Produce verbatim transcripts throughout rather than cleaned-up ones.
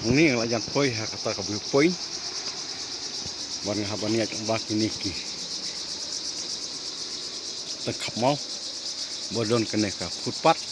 Hangne nga la jan poi ha kata ka view point. Bad nga hap ban ïaid ba kine ki tang khapmaw ba don kane ka footpath.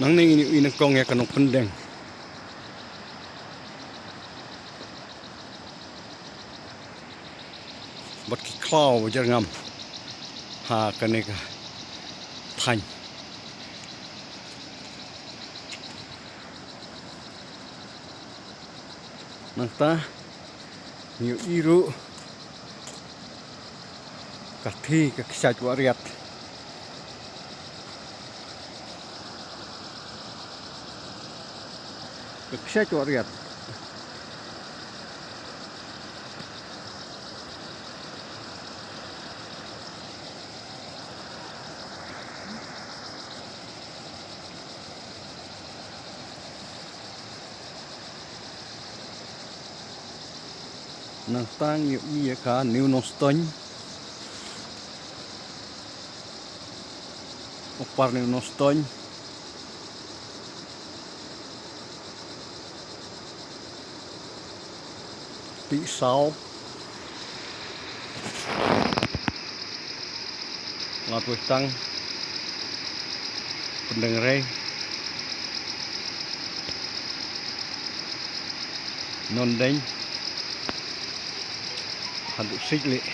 Nangne ngin ïohi nyngkong ïa ka nongpyndeng. Bad ki khlaw ba jyrngam ha kane ka thaiñ. Nangta ngi ïohi ruh ka thi ka kshaid Wahriat. Ka kshaid Wahriat. Nangta ngi ïohi ïa ka New Nongstoiñ. Upper New Nongstoiñ. Tih Saw. Ladweitang, Pyndengrei, Nongdeiñ, haduh Sitlieh.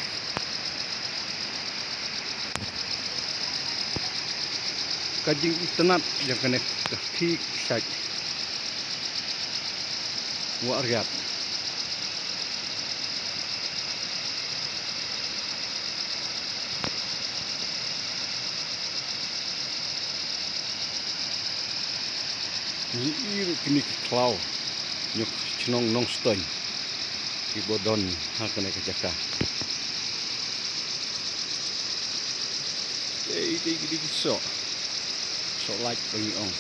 Ka jingitynnad jong kane ka thi kshaid Wahriat. Ngi ïohi ruh kine ki khlaw jong ka shnong Nongstoiñ kiba don ha kane ka jaka. Dei, dei, dei ki soh. Soh lait ba ngi ong.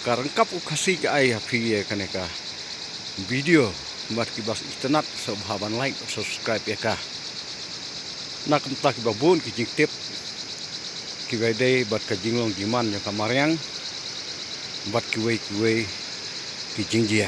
Ka ryngkat u Khasi ka ai ha phi ïa kane ka video, bad kiba itynnad sngewbha ban like bad subscribe ïa ka. Na ka bynta kiba bun ki jingtip kiba dei bad ka jinglong jingman jong ka mariang bad kiwei kiwei ki jingjia.